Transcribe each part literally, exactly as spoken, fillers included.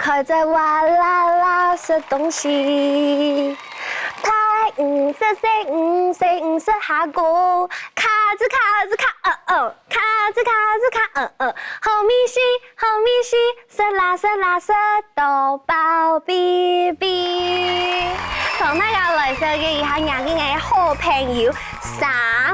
開嘴哇啦啦食東西。大魚食細魚，細魚食蝦蛄，卡子卡子卡，呃呃，卡子卡子卡，呃呃，好味緒，好味緒，食啦食啦食到飽嗶嗶。同大家來紹介一下，𠊎个好朋友 生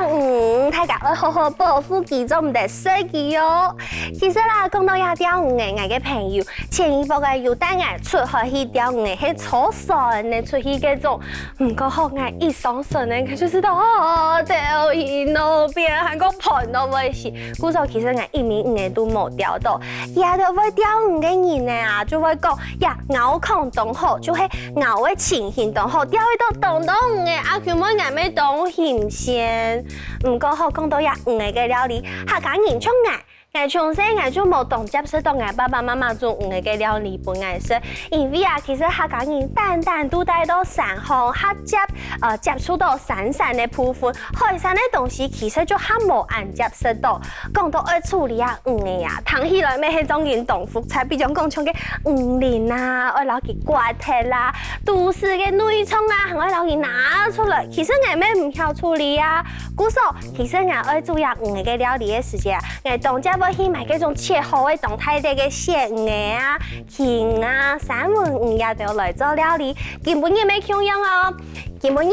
魚，大家愛好好保護佢，做毋得食佢哦。其實啦，講到這條魚仔，𠊎个朋友前一駁仔有帶𠊎出海去釣魚仔，係坐船仔出去該種。毋過吼，𠊎一上船仔，𠊎就知道哦，釣魚仔邊還過飯都會死。故所其實𠊎一尾魚仔都無釣到。這兜會釣魚仔个人仔啊，就會講，呀，鰲孔當好，就係 鰲个情形當好，釣會到當多魚仔，阿Q妹𠊎乜當新鮮。毋過吼，講到這魚仔个料理，客家人像𠊎，𠊎從細𠊎就無當輒食到𠊎爸爸媽媽煮魚仔个料理分𠊎食。因為啊，其實客家人單單都戴到山項，較輒，呃，接觸到山產个部分，海產个東西其實就較無恁輒食到。 講到愛處理啊，魚仔啊，聽起來乜係正經當複雜，比將講像該魚鱗啊，愛摎佢刮忒啦，肚屎个內臟啊，還愛摎佢拿出來。其實𠊎乜毋曉處理啊。故所，其實𠊎愛煮這魚仔个料理个時節啊，𠊎當輒會去買該種切好个當大垤个鱔魚仔啊、鰭啊、三文魚這兜來做料理。今晡日乜共樣哦，今晡日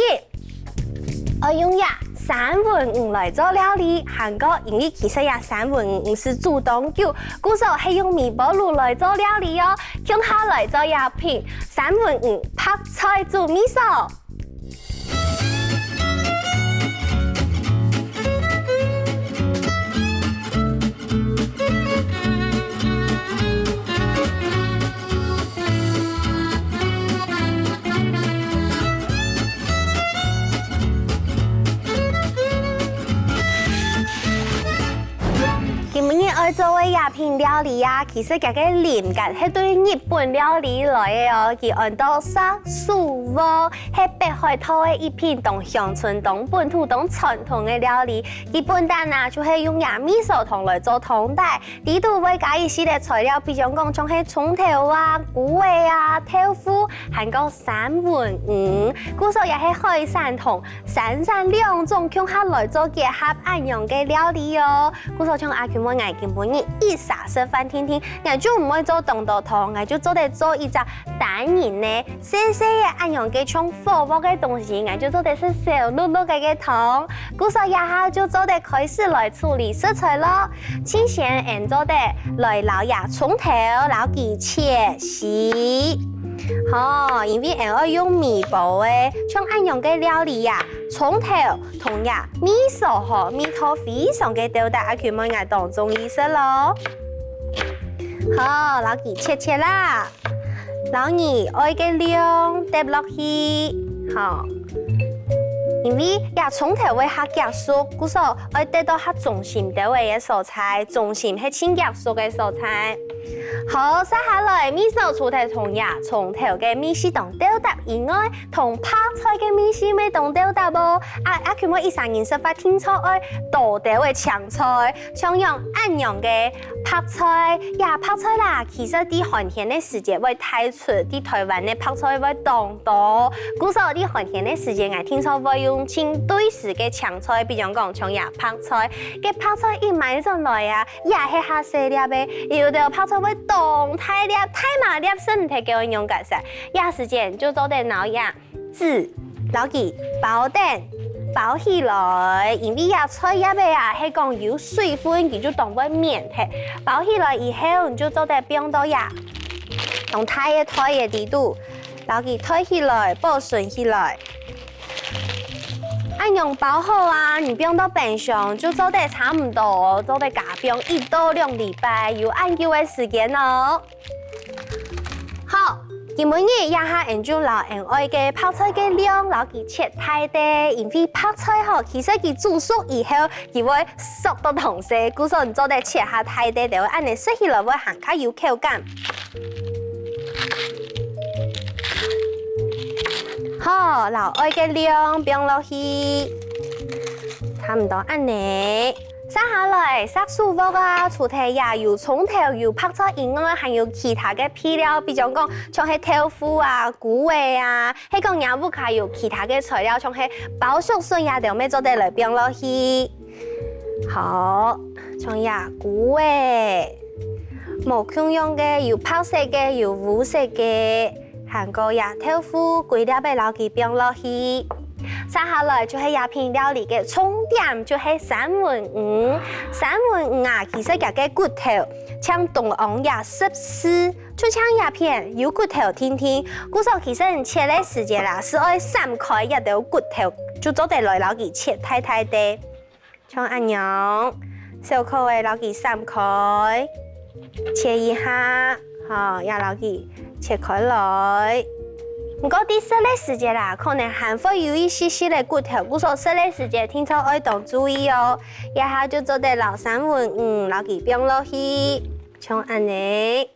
愛用這三文魚來做料理，還過因為其實這三文魚毋使煮當久，故所係用微波爐來做料理哦。共下來做這片三文魚白菜煮味噌。今晡日愛做个這片料理啊，其實佢个靈感係對日本料理來个哦，佢安到薩守鍋，係北海道个一片當鄉村、當本土、當傳統个料理。佢本旦啊，就係用這味噌湯來做湯底， 裡肚會加一息个材料，比將講像係蔥頭啊、菇仔啊、豆腐，還過三文魚。故所也係海產同山產兩種共下來做結合恁樣个料理哦。故所像阿Q妹𠊎今晡日一儕食飯定定，𠊎就毋會做當多湯，𠊎就做得做一隻單人个 細細个恁樣个像火鍋个東西，𠊎就做得食燒漉漉个个湯。故所這下就做得開始來處理食材囉。盡先，𫣆做得來摎這蔥頭摎佢切絲。吼，因為𫣆愛用微波个，像恁樣个料理啊，蔥頭同這味噌吼，味道非常个鬥搭，阿Q妹𠊎當中意食囉。好，摎佢切切啦。 摎你愛个量滴落去，吼。因為這蔥頭會較遽熟，故所愛滴到較中心兜仔个所在，中心係盡遽熟个所在。好，續下來，味噌除忒同這蔥頭个味緒當鬥搭以外，同白菜个味緒乜當鬥搭哦。啊，啊，佢每一儕人食法定著愛多兜仔青菜，像樣恁樣个白菜，這白菜啦，其實在寒天个時節會大 出在臺灣个白菜會當多，故所在寒天个時節，𠊎定著會用盡對時个青菜，比將講像這白菜，該白菜一買轉來啊，也係較細粒个，有兜白菜會當大粒，大麻粒，食毋忒个仰結煞。這時節就做得摎這 紙摎佢包等，包起來，因為這菜葉仔啊，係講有水分，佢就當會綿忒。包起來以後，你就做得放到這當大个袋仔裡肚，摎佢袋起來，保存起來。恁樣包好啊，你放到冰箱，就做得差毋多，做得加放一到兩禮拜，有恁久个時間哦。 好，今晡日這下𫣆就摎𫣆愛个白菜个量摎佢切大垤，因為白菜吼，其實佢煮熟以後，佢會縮到當細，故所你做得切較大垤，就會恁仔食起來會還較有口感。好，摎愛个量放落去，差毋多恁仔。接下來，石手鑊啊，除忒這有蔥頭、有白菜以外，還有其他个配料，比將講像係豆腐啊、菇仔啊，係講若屋下有其他个材料，像係包粟筍這兜乜做得來放落去。好，像這菇仔，無共樣个，有白色个，有烏色个。 還過這豆腐歸粒仔摎佢放落去。接下來就係這片料理个重點，就係三文魚。三文魚啊，其實佢个骨頭像中央這十字，就像這片有骨頭定定，故所其實你切个時節啦，係愛閃開這兜骨頭，就做得來摎佢切大大垤。 像恁樣，小可仔摎佢閃開，切一下，好，也摎佢切開來。毋過在食个時節啦，可能還會有一息息个骨頭，故所食个時節定著愛當注意哦。這下就做得摎三文魚摎佢放落去。 像恁仔。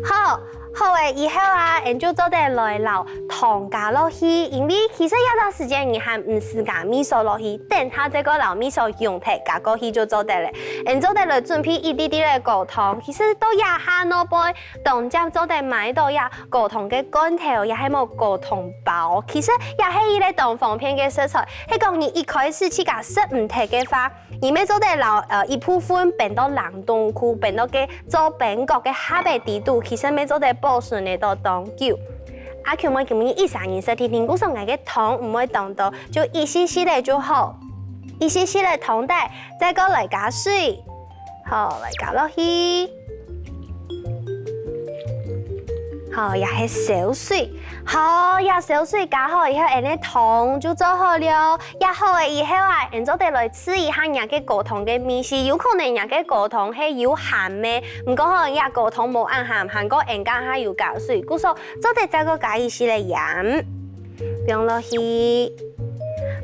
好，好了以後啊，𠊎就做得來摎糖加落去，因為其實這兜時節你還毋使加味素落去，等下再過摎味素用忒加過去就做得了。𠊎做得來準備一滴滴个果糖，其實到這下外背當捷做得買到這果糖个罐頭，也係無果糖包，其實也係一個當方便个食材。係講你一開始自家食毋忒个話， 你乜做得摎，呃，一部分冰到冷凍庫，冰到該做冰角个盒仔底肚，其實乜做得保存得到當久。阿Q妹今晡日一儕人食定定，故所𠊎个糖毋會當多，就一息息仔就好，一息息仔糖仔，再過來加水，好，來加落去。 好，這係燒水。好，這燒水加好以後，𠊎个糖就做好了。這好了以後啊，𠊎做得來試一下若个果糖个味緒，有可能若个果糖係有鹹个，毋過吼，這果糖無恁鹹，還過𠊎這下有加水，故所做得再過加一息仔鹽。 放落去。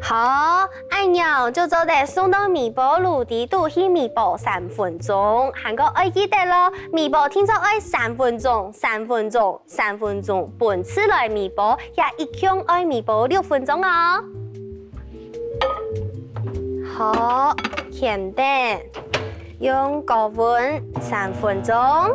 好，恁樣就做得送到微波爐底肚去微波三分鐘。還過愛記得咯，微波定著愛三分鐘，三分鐘，三分鐘，分次來微波，這一共愛微波六分鐘哦。好，添等。 用高溫三分鐘。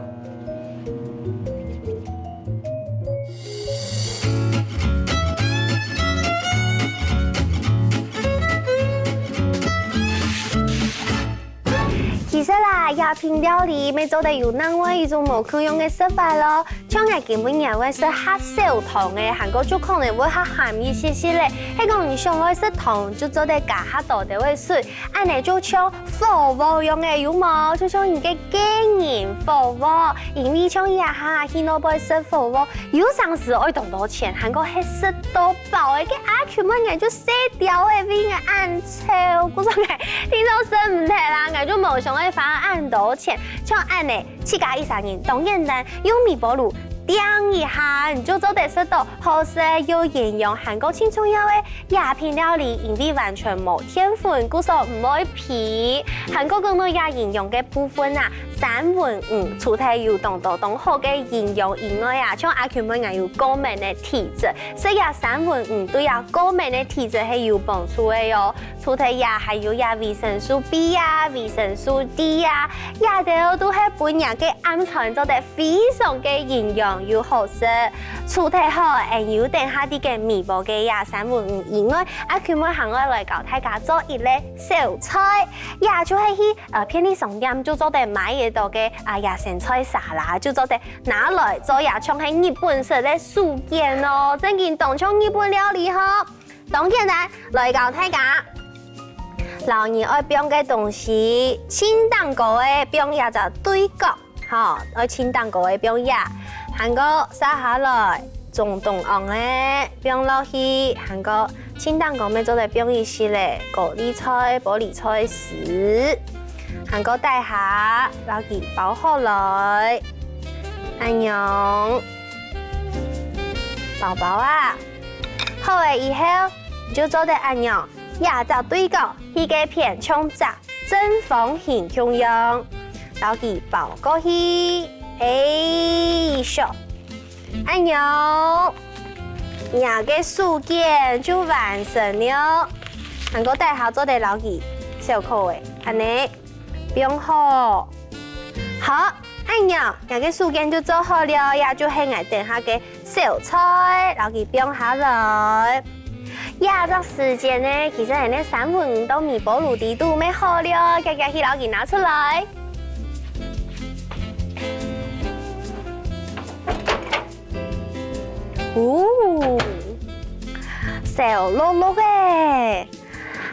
其實啦，這片料理乜做得有另外一種無共樣个食法咯。 像𠊎今晡日會食較少糖个，還過就可能會較鹹一息息仔。係講你想愛食糖，就做得加較多兜个水，恁仔就像火鍋樣仔，有無？就像你个個人火鍋，因為像這下去外背食火鍋，有成時愛當多錢，還過係食到飽个，該阿Q妹𠊎就食掉个，為𠊎恁愁，故所𠊎定著食毋忒啦，𠊎就無想愛花恁多錢，像恁仔。 自家一儕人當簡單，用微波爐叮一下，你就做得食到好食又營養，還過盡重要个這片料理，因為完全無澱粉，故所毋會肥。還過講到這營養个部分啊，三文魚除忒有當多當好个營養以外啊，像阿Q妹𠊎有過敏个體質，所以啊，三文魚對這過敏个體質係有幫助个喲。 除忒這還有這維生素B啊、維生素D啊，這兜都係分若个暗暄做得非常个營養又好食。除忒吼，還有等下在該微波个這三文魚以外，阿Q妹還愛來教大家做一個小菜，這就係去呃便利商店就做得買得到个啊野生菜沙拉，就做得拿來做這像係日本式个壽司哦，正經當像日本料理吼。 當簡單，來教大家。摎你愛放个東西，盡頂高个放這隻對角，吼，愛盡頂高个放這，還過續下來，中中央个放落去，還過盡頂高乜做得放一息仔高麗菜、玻璃菜絲，還過底下摎佢包好來，恁樣，包包啊。 好了以後，你就做得恁樣，這隻對角，去該片像隻正方形共樣，摎佢包過去，欸，熟，恁樣，若个壽司就完成了。還過底下做得摎佢小可仔，恁仔。放好。好，恁樣，𠊎个薯乾就做好了，這就係𠊎等下个小菜，摎佢放下來。這隻時間呢，其實𠊎个三文魚到微波爐底肚乜好了，遽遽去摎佢拿出來。 哦，燒熝熝个。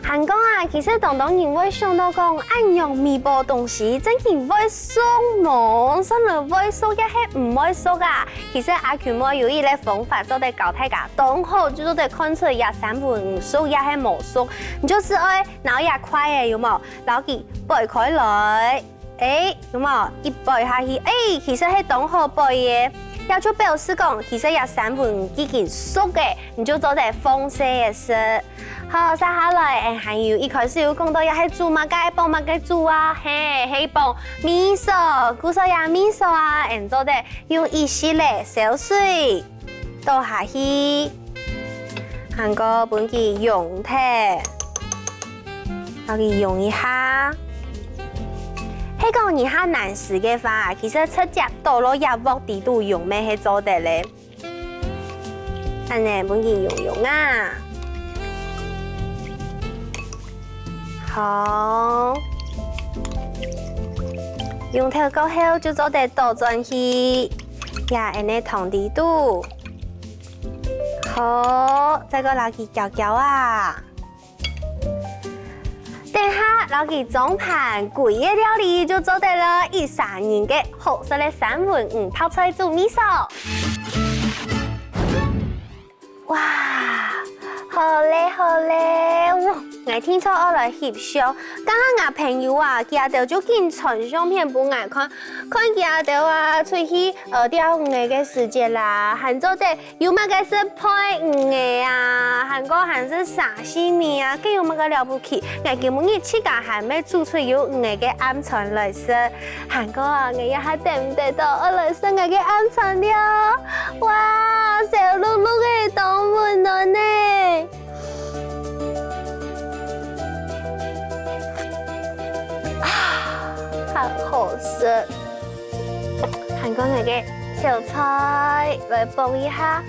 還講啊，其實當多人會想到講，恁樣微波東西正經會熟無？算了，會熟也係毋會熟啊？其實阿Q妹有一個方法做得教大家，當好就做得看出這三文魚熟也係無熟。你就是愛拿一塊仔，有無？摎佢掰開來。 欸，有無？一掰下去，欸，其實係當好掰个。這就表示講，其實這三文魚已經熟个，你就做得放細个食。好，續下來，欸，還有一開始有講到，這係煮麼个，放麼个煮啊？嘿，係放味噌，故所這味噌啊，欸，做得用一息仔燒水。 倒下去，還過分佢溶忒，摎佢溶一下。係講你較難食个話，其實直接倒落這鑊底肚溶乜係做得咧。恁呢分佢溶溶啊。好，溶忒過後就做得倒轉去。 這恁呢湯底肚。好，再過摎佢攪攪啊。等下摎佢裝盤，歸個料理就做得了，一儕人个好食个三文魚泡菜煮味噌。 哇，好咧好咧，𠊎定著愛來翕相。剛剛𠊎朋友啊，佢兜就緊傳相片分𠊎看，看佢兜啊出去呃釣魚仔个時節啦，還做得有麼个食配魚仔啊，還過還食沙西米啊，該有麼个了不起？𠊎今晡日自家還乜煮出有魚仔个暗餐來食。 還過啊，𠊎這下等毋得到，愛來食𠊎个暗餐了。哇，燒熝熝个，當溫暖呢！啊，好好食。還過𠊎个小菜來放一下。